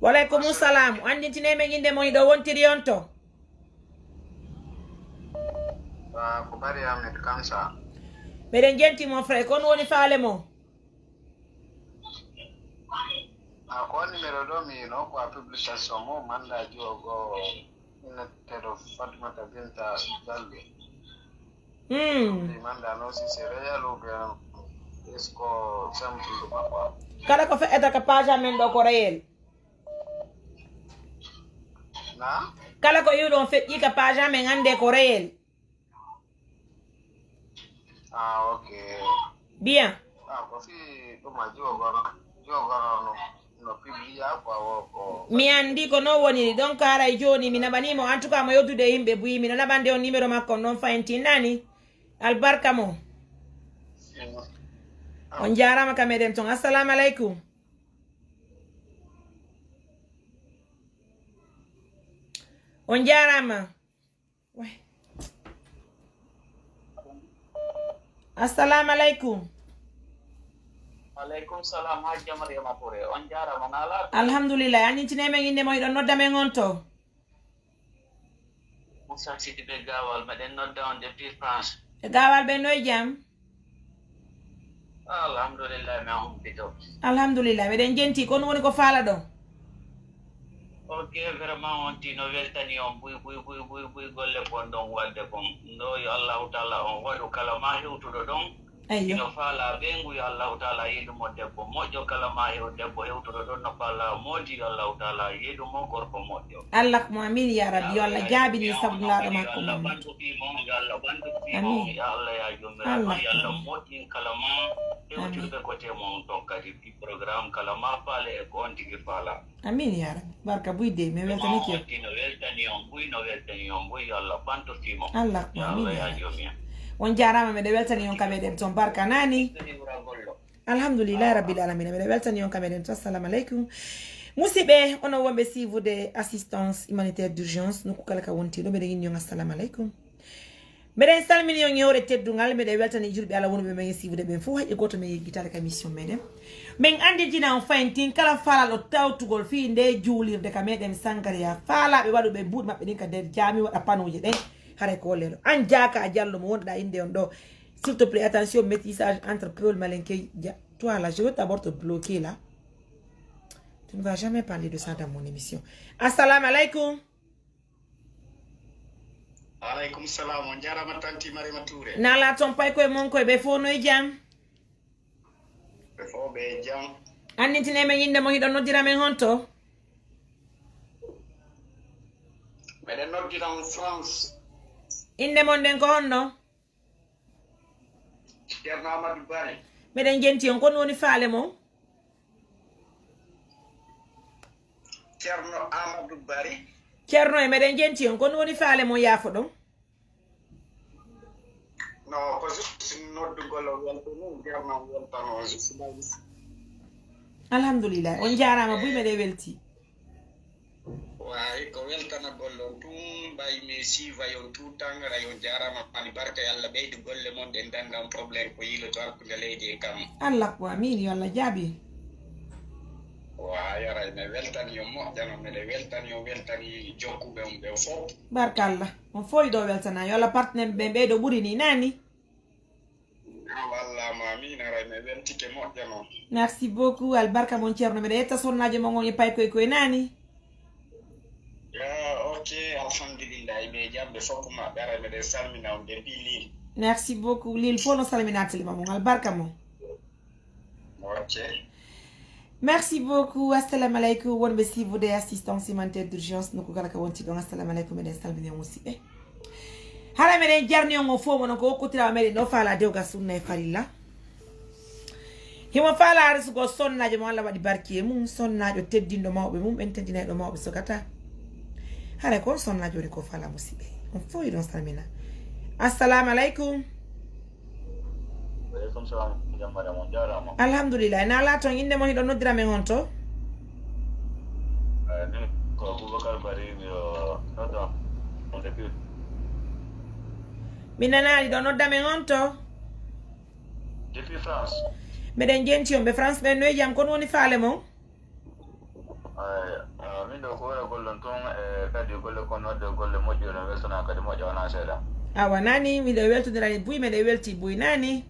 Waleykum salam. Anndintine men innde mon, hiɗo wontiri on to? Ah, ko Bari Ahmed Kamsa. Meɗen jenti, mon frère, ko on woni faale mo? Ah, ko numéro ɗo mi no ko a publication mo manda jogo. Inneteɗo Fatmata Binta Jallo. Hmm. Ɗi manda non si c'est réel ou bien est-ce que samtude makko? Kala ko feƴƴata ka page amen ɗo ko réel. Na? Kala ko iwɗon feƴƴi ka page amen, annde ko réel. Ah, ok. Bien. Ah, ko fi ɗum a jogoro, jogoro no, no publia quoi, o, ko. Mi anndi ko non woniri. Donc, haray jooni mi naɓanii mo. En tout cas, mo yoddude e yimɓe buy. Miɗo naɓande on numéro makko on ɗon fayin tin nani. Albarka mo. Mm. On jaaraama ka meɗen ton. Assalamu aleykum. On jaaraama. Way. Assalamu aleykum. Aleykum salam, Hajja Mariama Touré. On jaaraama, naalaa? Alhamdulillah. Anndintine men innde mon, hiɗon nodda men on to? Moussa Sidibé Gawal, meɗen nodda on depuis France. E Gawal ɓe no e jam? Alhamdulillah, mi on humpito. Alhamdulillah, meɗen jenti. Ko on woni ko faala ɗon? Ok, vraiment on tino weltani on buy, buy, buy, buy, buy golle ko on ɗon waɗde kon. Ɗo yo Allahu Taala on waɗu kala ma hewtuɗo ɗon. Eyyo. Ino faalaa ɓeyngu, yo Allahu taala yeeɗu mo debbo moƴƴo. Kala ma hew debbo hewtuɗo ɗon no faalaa moodi, yo Allahu taala yeeɗu mo gorko moƴƴo. Allah ko mo, amin ya rabbi. Yo Allah jaabini sabu nulaaɗo makko Muhammad. Yo Allah ɓantu fii mon, yo Allah ɓantu fii mon. Amin. Ya Allah ya joomiraaɗo, yo Allah moƴƴin kala ma hewtirɓe kote mon ɗon kadi. Ɗi programme kala ma faale e ko on tigi faalaa. Amin ya rabbi. Barka buy de, mi weltanike. Ino weltani on buy, no weltani on buy, yo Allah ɓantu fii mon. Allah ko, amin ya rabbi. On jaaraama, meɗen weltani on ka meɗen toon. Barka naani. Alhamdulillahi rabbil alamina. Meɗen weltani on ka meɗen toon. Assalamu aleykum. Musidɓe, onon wonɓe siivude assistance humanitaire d'urgence, nokku kala ka wontiɗo, meɗen inni on assalamu aleykum. Meɗen salmini on e hoore teddungal, meɗen weltani julɓe Allah wonɓe men siivude ɓen fof, hay e gooto men yeggitaade ka émission meɗen. Min annditina on fayin tin kala faalaaɗo tawtugol fii nde juulirde ka meɗen Sangariya, faalaaɓe waɗuɓe buuɗi maɓɓe ɗin ka nder jaami waɗa panuuje ɗen, haray ko leeɗo. An Jaaka Jallo mo wonɗa innde on ɗo, s'il te plaît, attention, métissage entre Peul, Malinké, Ja-, toi là, je vais d'abord te bloquer là. Tu ne vas jamais parler de ça dans mon émission. Assalamu aleykum. Aleykum salam. On jaaraama, Tanti Mariama Touré. Naalaa toon pay koye mon koye, ɓe fof no e jam? Ɓe fof ɓe e jam. Anndintine men innde mon, hiɗon noddira men honto? Meɗen noddira on France. Innde mon nden ko honno? Ceerno Amadou Bari. Meɗen jenti on, ko honɗum woni faale mon? Ceerno Amadou Bari. Ceerno e, meɗen jenti on, ko honɗum woni faale mon, yaafo ɗon? Non, ko juste noddugol o welta ni, Ceerno weltano on juste. Alhamdulillah, on jaaraama buy, meɗen welti. Waay, ko weltanagol on tun, mbay mi siiva yon tout temps, ray on jaaraama, Mali Barka, yo Allah ɓeydu golle mon, ɗen danndan problème ko yiiloto hakkunde leydi e kammu. Allah ko, amin, yo Allah jaabi. Waay, aray, mi weltani on moƴƴano, meɗen weltani on, weltani jokkuɓe on ɓe fof. Barka Allah, on fof iɗo weltana, yo Allah partenaire ɓe ɓeydo ɓuri ni, naani? Walla ma min aray mi weltike moƴƴa noon. Merci beaucoup. Albarka mon Ceerno. Meɗa yetta sonnaajo mon on e paykoy koye naani. Ya, ok, alhamdulillahi. Ɓe jamɓe fof maɓɓe aray meɗen salmina on ɓe Lille. Merci beaucoup. Lille fof no salmina telima mon. Albarka mon. Ok. Merci beaucoup. Assalamu aleykum. Wonɓe siivude assistance humanitaire d'urgence nokku kala ka wonti ɗon. Assalamu aleykum. Meɗen salmini on musidɓe. Hara meɗen jarni on o fof mono ko okkotirawa meɗen ɗo faala dewgal sunna e farilla. Himo faala resugol sonnaajo mo Allah waɗi barki e mum, sonnaajo teddinɗo mawɓe mum, ɓen teddinayɗo mawɓe sogata. Hara ko on sonnaajo woni ko faala musidɓe. On fof iɗon salmina. Assalamu aleykum. Aleykum salam, jam mbaɗa mon, jaaraama. Alhamdulillah. Na ala toon innde mon hiɗon noddira men honto? Eh, min ko Aboubacar Bari, miɗo nodda on depuis. Mi nanaali ɗo nodda men honto? Depuis France. Meɗen jenti on ɓe France ɓen no e jam, kon woni faale mon? Ay, ah, min ɗo ko wona gollon toon, e kadi golle kon waɗde golle moƴƴe, no weltana kadi moƴƴa wona seeɗa. Awa, nani, miɗo weltodira e buy, meɗe welti buy, nani?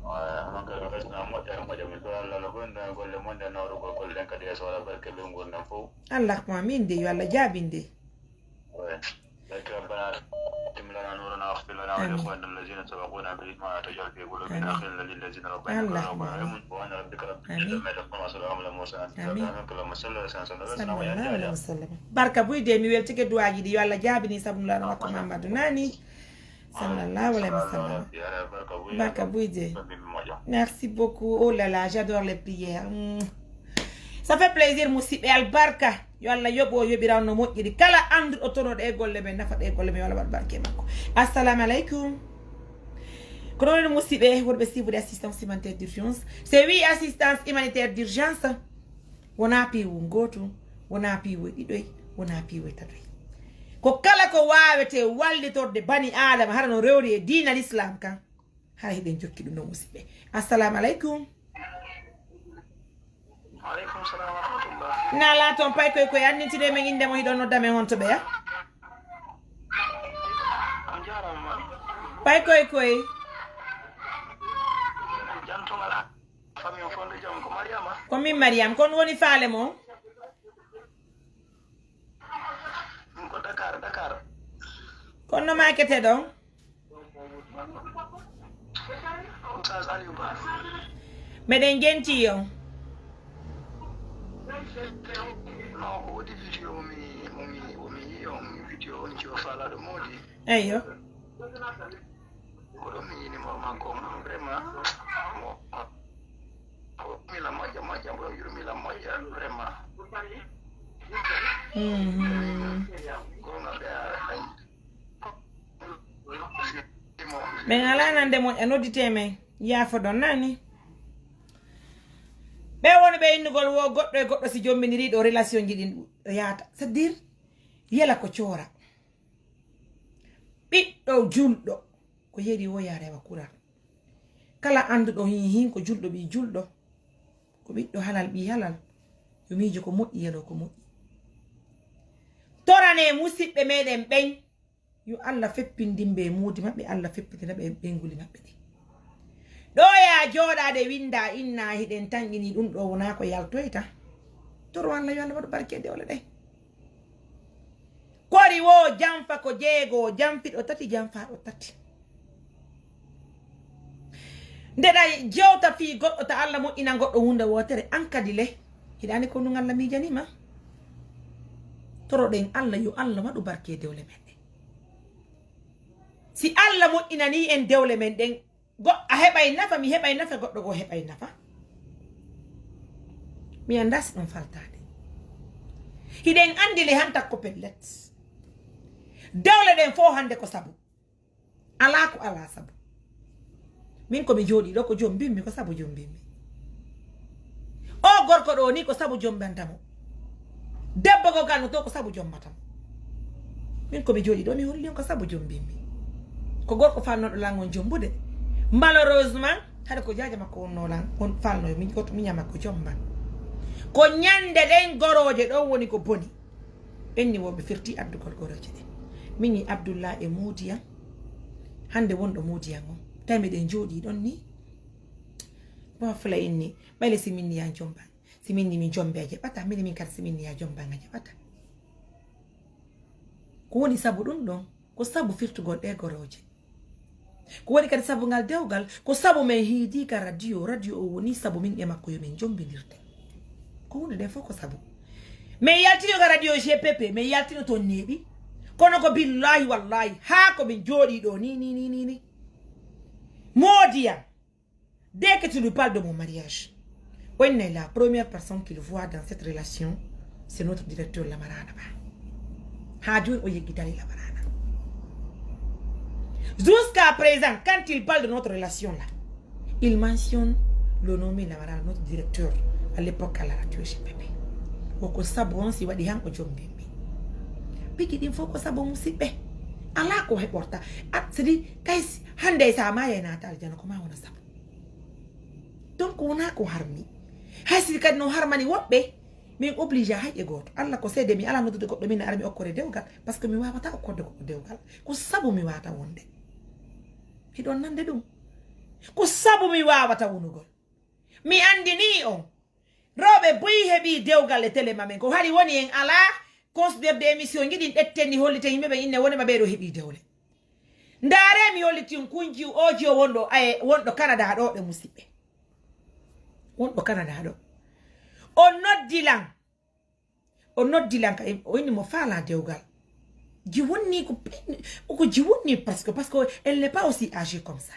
Ay, onon kadi weltana moƴƴa, moƴƴa, min ɗo Allah no gollida golle mon ɗen, nawrugol golle ɗen kadi yeeso, wala barke ɓe nguurndam fof. Allah ko amin de, yo Allah jaabin de. Barke Rabbana, تتم لنا نورنا واغفر لنا ولإخواننا الذين سبقونا بالإيمان ولا تجعل في قلوبنا غلا للذين آمنوا ربنا إنك رؤوف رحيم. سبحان ربك رب العزة عما يصفون وسلام على المرسلين. آمين. اللهم صل على سيدنا محمد. Barka buy de, mi weltike duwaaji ɗi, yo Allah jaabini sabu nulaaɗo makko Muhammadu nani. Sallallahu alaihi wasallam. Barka buy de. Merci beaucoup. Oh là là, j'adore les prières. Mm. Ça fait plaisir, musidɓe albarka. Yo Allah yoɓo, yoɓiran no moƴƴiri. Kala annduɗo tono ɗe golle men, nafa ɗe golle men, yo Allah waɗ barke makko. Assalamu aleykum. Ko ɗon woni musidɓe, wonɓe siibude assistance humanitaire d'urgence. Se wi assistance humanitaire d'urgence, wona piiwu ngootu, wona piiwu ɗiɗoy, wona piiwu tatoy. Ko kala ko waawete wallitorde bani Aadama, hara no rewri e diina l'islam kan. Hara hiɗen jokki ɗum ɗo, musidɓe. Assalamu aleykum. Aleykum salam wa rahmatullah. Na laaton pay koy koy, annitide men innde mo, hiɗon nodda men honto ɓeya? On jaaraama. Pay koy koy. Jantugal a-, famille on fof nde jam, ko Mariama. Ko min Mariam, kon woni faale mon? Min ko Dakar, Dakar. Kono no maakete ɗon? Oustaz Aliou Ba. Meɗen genti on. Non, ko woodi vidéo mi, mo mi, mo mi yi on, vidéo on jiwo faalaɗo moodi. Eyyo. Ko ɗo mi yini mo makko, vraiment. Mo, mo, mi la moƴƴa, moƴƴa, mo yurmi la moƴƴa, vraiment. Mhm. Gonga ɓe a, Ɓen alaa nande moƴƴa, nodditee men. Yaafoɗon nani. Ɓe woni ɓe innugol wo goɗɗo e goɗɗo si jombiniri ɗo relation ji ɗin yaata. C'est-à-dire, yela ko coora. Ɓiɗɗo julɗo, ko yeeri wo yaa rewa kural. Kala annduɗo hin, hin ko julɗo ɓii julɗo, ko ɓiɗɗo halal ɓii halal, yo miijo ko moƴƴi, yelo ko moƴƴi. Torane musiɓɓe meɗen ɓen, yo Allah feppindin ɓe e moodi maɓɓe, Allah feppindina ɓe e ɓeynguli maɓɓe ɗin. Ɗo yaa jooɗaade winnda inna hiɗen tanƴini ɗum ɗo wonaa ko yaltoyta. Toro Allah yo Allah waɗu barke e dewle ɗen. Kori wo janfa ko jeego, janfiɗo tati, janfaɗo tati. Ndeɗa jewta fii goɗɗo ta Allah moƴƴinan goɗɗo huunde wootere, an kadi le, hiɗa anndi ko ɗum Allah miijanii ma? Toroɗen Allah, yo Allah waɗu barke e dewle men ɗen. Si Allah moƴƴinanii en dewle men ɗen, go-, a heɓay nafa, mi heɓay nafa, goɗɗo goo heɓay nafa. Mi anndaa si ɗum faltaade. Hiɗen anndi le hanta ko pellet. Dewle ɗen fof hannde ko sabu. Alaa ko alaa sabu. Min ko mi jooɗii ɗo ko jombimmi, ko sabu jombimmi. O gorko ɗo ni ko sabu jombanta mo. Debbo ko ganno to ko sabu jombata mo. Min ko mi jooɗii ɗo mi holli on ko sabu jombimmi. Ko gorko falnoɗo lan on jombude. Malheureusement, hade ko jaaja makko wonno lan, on falno mi goto miña makko jomba. Ko ñande ɗen gorooje ɗo woni ko boni. Ɓenni wo ɓe firti addugol gorooje ɗen. Min ni Abdullah e Modiyan. Hande wonɗo Modiyan on. Tawi miɗen jooɗii ɗon ni. Bon, fula inni. Ɓayle si min ni yan jomban. Si min ni min jombe a jaɓata, min min kadi si min ni a jomban a jaɓata. Ko woni sabu ɗum ɗon? Ko sabu firtugol ɗe gorooje. Ko woni kadi sabu ngal dewgal? Ko sabu min hiidi ka radio, radio o woni sabu min e makko yo min jombindirte. Ko hunde ɗen fof ko sabu. Min yaltino ka radio G P P, min yaltino toon neeɓi. Kono ko billahi wallahi, haa ko min jooɗii ɗo ni, ni, ni, ni, ni. Moodi yam, dès que tu lui parles de mon mariage, on est la première personne qu'il voit dans cette relation, c'est notre directeur Lamarana Ba. Haa jooni o yeggi dali Lamarana. Jusqu'à présent, quand il parle de notre relation là, il mentionne le nom Lamarana, notre directeur à l'époque à la radio G P P. O ko sabu on si waɗi han o jombimmi. Piki ɗin fof ko sabu musiɓɓe. Alaa ko heɓorta. A, c'est-à-dire, kay si, hande sa maaya e naata aljana ko ma wona sabu. Donc wona ko harmi. Hay si kadi no harmani woɓɓe, min obligé hay e gooto. Allah ko seede mi alaa noddude goɗɗo min armi okkore dewgal, parce que mi waawata okkorde goɗɗo dewgal. Ko sabu mi waawata wonde. Hiɗon nande ɗum? Ko sabu mi waawata wonugol. Mi anndinii on. Rewɓe buy heɓii dewgal e télé mamen. Ko hari woni en alaa considérde émission ji ɗin ɗetten ni holliten yimɓe ɓe inne wonema ɓeeɗo heɓii dewle. Ndaare mi hollitin kunji o jiyo wonɗo, ay, wonɗo Canada ɗo ɗe musiɓɓe. Wonɗo Canada ɗo. O noddi lan. O noddi lan ka, o inni mo faala dewgal. Ji wonni ko, ko ji wonni presque, parce que elle n'est pas aussi âgée comme ça.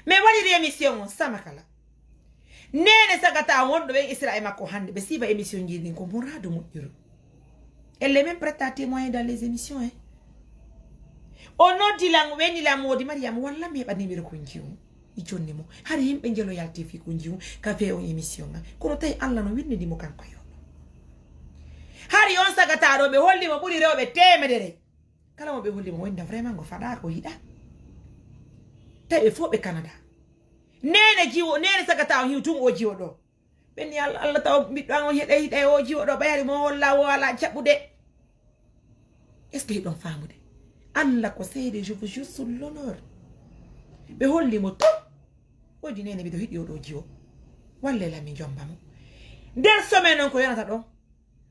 Mais waɗiri émission on sama kala. Nene sagata wonɗo ɓen Israël makko hannde, ɓe siiva émission ji ɗin ko muradu moƴƴuru. Elle est même prête à témoigner dans les émissions, hein. O noddi lan, o ɓenni lan Moodi Mariam, walla mi heɓa numéro kunji on. I jonni mo. Hari yimɓe njelo yalti fi kunji on, ka fe on émission nga. Kono tawi Allah no wirnidi mo kanko yo. Hari on sagata ɗo ɓe holli mo ɓuri rewɓe temedere. Kala mo ɓe holli mo wonda vraiment ngo faɗa ko yiɗa. Tawi ɓe fof ɓe Canada. Nene jiwo, nene sagata on hiw tun o jiwo ɗo. Ɓenni Allah, Allah taw ɓiɗɗo an on heɗe hiɗa e o jiwo ɗo ɓayari mo holla o ala caɓɓude. Est-ce que hiɗon faamude? Allah ko seede, je vous jure sur l'honneur. Ɓe holli mo to. Woodi nene mbiɗo hiɗi oɗo jiwo. Walle la mi jomba mo. Nder semaine on ko yonata ɗon.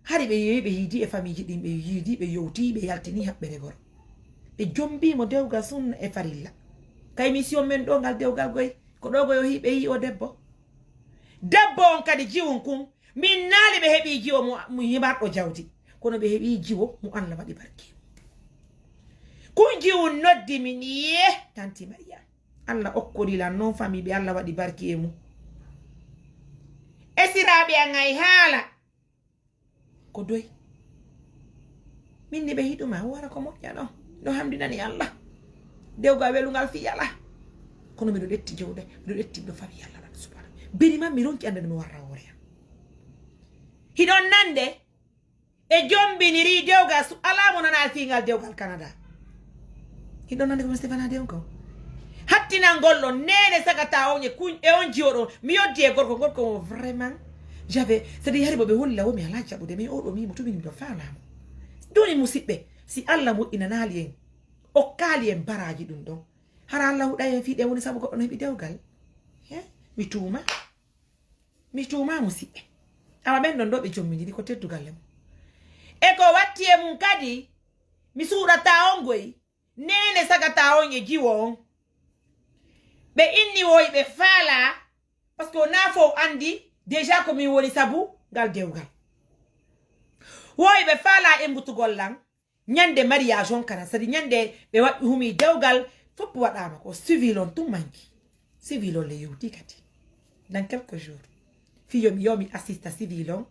Hari ɓe yeeyi, ɓe yiidi e famille ji ɗin, ɓe yiidi, ɓe yewti, ɓe yaltini haɓɓere goro. Ɓe jombi mo dewgal sunna e farilla. Ka émission men ɗo ngal dewgal goy, ko ɗo goy o hi-, ɓe yi o debbo. Debbo on kadi jiwun kun, min naali ɓe heɓi jiwo mo, mo yimarɗo jawdi. Kono ɓe heɓi jiwo mo Allah waɗi barki. Kun jiwun noddi min ye, tanti Mariam. Allah okkori lan non famille ɓe Allah waɗi barki e mum. Esiraaɓe an ay haala. Ko doy. Min ni ɓe hiɗuma, o wara ko moƴƴa ɗon. No hamdinani Allah. Dewgal welungal fi ala. Kono miɗo ɗetti jowde, miɗo ɗetti miɗo fawi Allah ɗan subhanahu. Beri man mi ronki andande mi warra hoore am. Hiɗon nande, ɓe jombiniri dewgal su-, ala mo nana fiingal dewgal Canada. Hiɗon nande ko Stéphane Adé on ko? Hattinangol ɗon, nene sagata on e kuñ-, e on jiwo ɗon. Mi yoddi e gorko, gorko mo vraiment. J'avais, c'est-à-dire hari bo ɓe holla wo mi ala jaɓude, mais oɗo mimo tubini miɗo faalamo. Ɗum e musiɓɓe, si Allah moƴƴinanaali en, okkaali en baraji ɗum ɗon. Hara Allah huɗa en fiɗe woni sabu goɗɗo no heɓi dewgal. He? Mi tuuma. Mi tuuma musiɓɓe. Awa ɓen ɗon ɗo ɓe jommidiri ko teddugal e mum. E ko watti e mum kadi, mi suuɗata on goy. Nene sagata on e jiwo on. Ɓe inni woy ɓe faala, parce que wona fof andi déjà ko min woni sabu ngal dewgal. Woy ɓe faala e mbutugol lan, ñande mariage on kana, c'est-à-dire ñande ɓe waɗi humi dewgal, fof waɗama ko civil on tun manki. Civil on le yewti kadi. Dans quelques jours. Fi yo mi, yo mi assista civil on,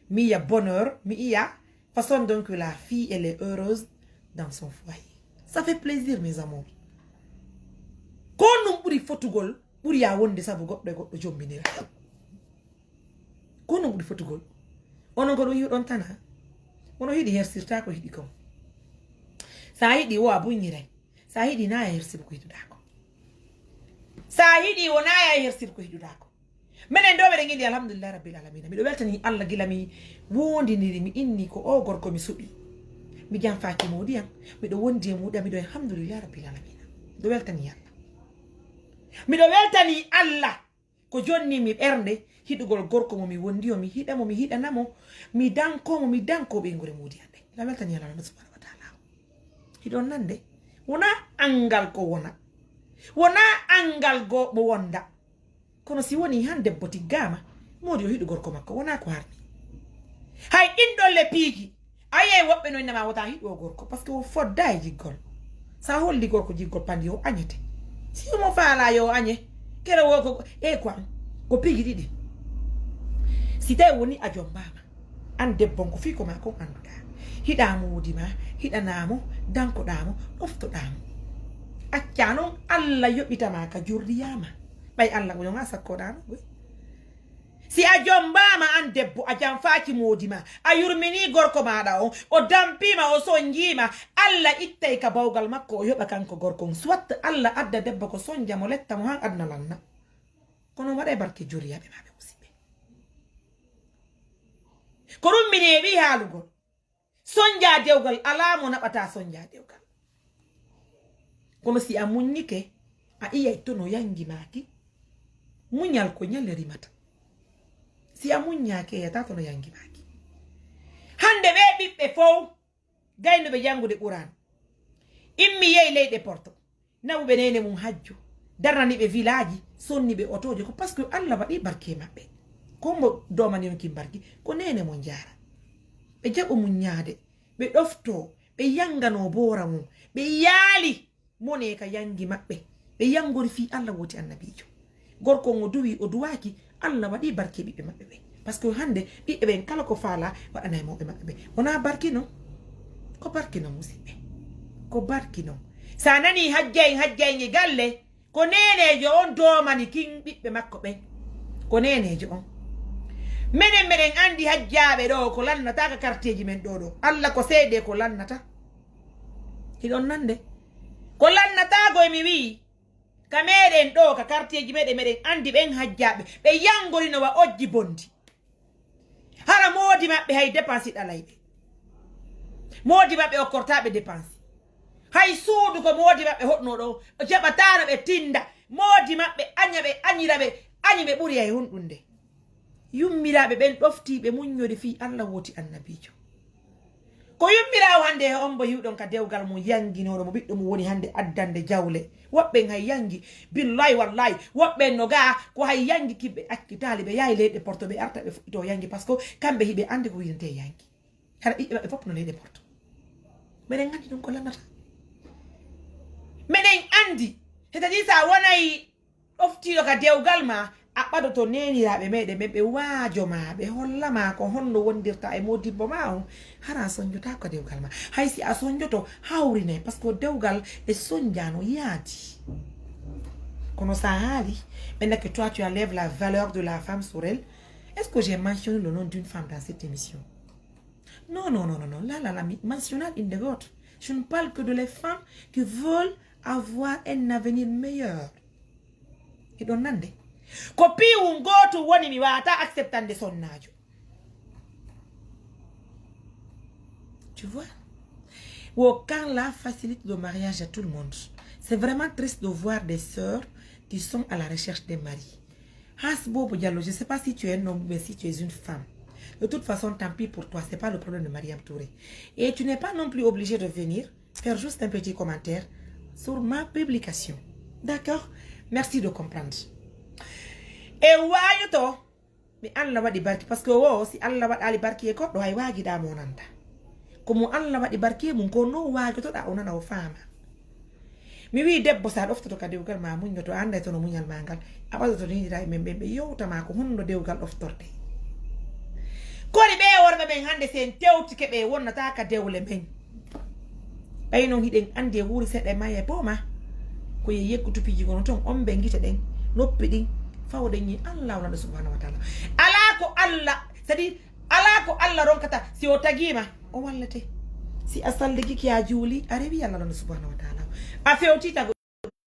mi yiya bonheur, mi yiya façon donc la fille elle est heureuse dans son foyer. Ça fait plaisir, mes amours. Ko ɗum ɓuri fotugol, ɓuri ya wonde sabu goɗɗo e goɗɗo jombinira. Ko ɗum ɓuri fotugol. Onon ko ɗum yi'uɗon tan, ha? Onon hiɗi hersirta ko hiɗi kon. Sa hiɗi wo a buññiray. Sa hiɗi na a hersibu ko hiɗuɗa ko. Sa hiɗi wo na a hersibu ko hiɗuɗa ko. Menen ɗo meɗen ngiɗi alhamdulillahi rabbil alamina. Miɗo weltani Allah gila mi wondiniri mi inni ko o gorko mi suɓi. Mi janfaki modi am. Miɗo wondi e muɗi am. Miɗo alhamdulillahi rabbil alamina. Miɗo weltani Allah. Miɗo weltani Allah. Ko jonni mi ɓernde hiɗugol gorko mo mi wondi o, mi hiɗa mo, mi hiɗana mo, mi danko mo, mi danko ɓeynguure muudi an ɗe. La weltani Allah subhanahu wa ta'ala. Hiɗon nande? Wona angal ko wona. Wona angal go mo wonda. Kono si woni han debbo tiggama, moodi o hiɗu gorko makko, wona ko harmi. Hay ɗin ɗon le piiji, a yiyay woɓɓe no innama wota hiɗu o gorko, parce que o fodda e jiggol. Sa holli gorko jiggol pandi o añete. Si omo faala yo añe, kere wo ko, e quoi, ko piiji ɗiɗi. Si tawi woni a jombama, an debbo on ko fii ko ma kon annduɗa. Hiɗa moodi ma, hiɗanamo, dankoɗamo, ɗoftoɗamo. Acca non Allah yoɓitama ka jurriyama. Ɓay Allah ko yonga sakkoɗano goy. Si a jombaama an debbo, a janfaaki moodi ma, a yurminii gorko maaɗa on, o dampiima, o sonjiima, Alla ittay ka bawgal makko, o yoɓa kanko gorko on. Soit Alla adda debbo ko sonja mo, letta mo han aduna lanna. Kono on waɗay barke juriyaaɓe maaɓe musiɓɓe. Ko ɗum mi neeɓi haalugol. Sonja dewgal, alaa mo naɓata sonja dewgal. Kono si a muññike, a iyay to no yangi maaki. Muñal ko ñale rimata. Si a muññaaki, a yiyata to no yangi maaki. Hande ɓe ɓiɓɓe fow, gaynuɓe jangude Qur'an. Immi yehi leyɗe Porto. Naɓuɓe neene mum hajju, darnaniɓe vilaaji, sonniɓe otooje, ko parce que Alla waɗi barke e maɓɓe. Ko mbo doomani on kin barki, ko neene mon jaara. Ɓe jaɓo mum ñaade, ɓe ɗofto, ɓe yangano boora mum, ɓe yaali mone ka yangi maɓɓe, ɓe yangori fii Alla wooti annabiijo. Gorko on o duwi, o duwaaki, Alla waɗi barke ɓiɓɓe maɓɓe ɓen. Parce que hande ɓiɓɓe ɓen kala ko faala waɗanay mawɓe maɓɓe ɓen. Wona barki non? Ko barki non, musiɓɓe. Ko barki non. Sa nani hajja en, hajja en e galle, ko neeneejo on doomani kin ɓiɓɓe makko ɓen. Ko neeneejo on. Menen meɗen andi hajjaaɓe ɗo ko lannata ka quartierji men ɗo ɗo. Alla ko seede ko lannata. Hiɗon nande? Ko lannata go emi wi'i. Ka meɗen ɗo, ka quartierji meɗen, meɗen andi ɓen hajjaaɓe, ɓe yangorino wa ojji bondi. Hara moodi maɓɓe hay dépense ɗalay ɓe. Moodi maɓɓe okkorta ɓe dépense. Hay suudu ko moodi maɓɓe hoɗno ɗo, jaɓatano ɓe tinda. Moodi maɓɓe aña ɓe, añira ɓe, añi ɓe ɓuri hay hunɗunde. Yummiraaɓe ɓen ɗoftii ɓe muññori fii Alla wooti annabiijo. Ko yummiraawo hannde e on mbo hiwɗon ka dewgal mum yannginooɗo mo ɓiɗɗo mum woni hannde addande jawle. Woɓɓen hay yanngi, billahi wallahi, woɓɓen no gaa ko hay yanngi kiɓɓe accitaali ɓe yaay leyɗe porto ɓe arta ɓe fuɗɗito yanngi parce que kamɓe hiɓe anndi ko winetee yanngi. Hara ɓiɓɓe maɓɓe fof no leyɗe porto. Meɗen anndi ɗum ko lannata. Meɗen anndi, c'est-à-dire sa wonay ɗoftiiɗo ka dewgal ma, a ɓadoto neeniraaɓe meɗen ɓen ɓe waajo ma, ɓe holla ma ko honno wondirta e modibbo ma on. Hara a sonjotaako ka dewgal ma. Hay si a sonjoto, hawrinay, parce que dewgal e sonja no yaadi. Kono sa haali, maintenant que toi tu enlèves la valeur de la femme sur elle, est-ce que j'ai mentionné le nom d'une femme dans cette émission? Non, non, non, non, non. Là, là, là, mi- mentionar in the God. Je ne parle que de les femmes qui veulent avoir un avenir meilleur. Hiɗon nande? Ko piiwu ngootu woni mi waata acceptande sonnaajo. Tu vois? Wo kan la facilite le mariage à tout le monde. C'est vraiment triste de voir des sœurs qui sont à la recherche des maris. Has Bobo Diallo, je ne sais pas si tu es un homme, mais si tu es une femme. De toute façon, tant pis pour toi, c'est pas le problème de Mariam Touré. Et tu n'es pas non plus obligé de venir faire juste un petit commentaire sur ma publication. D'accord? Merci de comprendre. E waayoto mi Allah waɗi barki, parce que wo si Allah waɗaali barki e goɗɗo hay waagiɗaa mo nanta. Ko mo Allah waɗi barki e mum ko no waajotoɗaa o nana o faama. Mi wii debbo sa ɗoftoto ka dewgal ma muññoto a annday tono muñal ma ngal, a ɓadoto neeniraaɓe men ɓen ɓe yewta ma ko honno dewgal ɗoftorde. Kori ɓe worɓe ɓen hannde si en tewtike ɓe wonnata ka dewle men. Ɓay non hiɗen anndi e wuuri seeɗa e maya e booma. Ko ye yeggutu piiji gono ton on ɓe gite ɗen noppi ɗin fawɗen yi Allah wonande subhanahu wa taala. Alaa ko Allah c'est-à-dire alaa ko Allah ronkata si o tagiima o wallete. Si a salligiki a juuli a rewi Allah wonande subhanahu wa taala a fewti tago.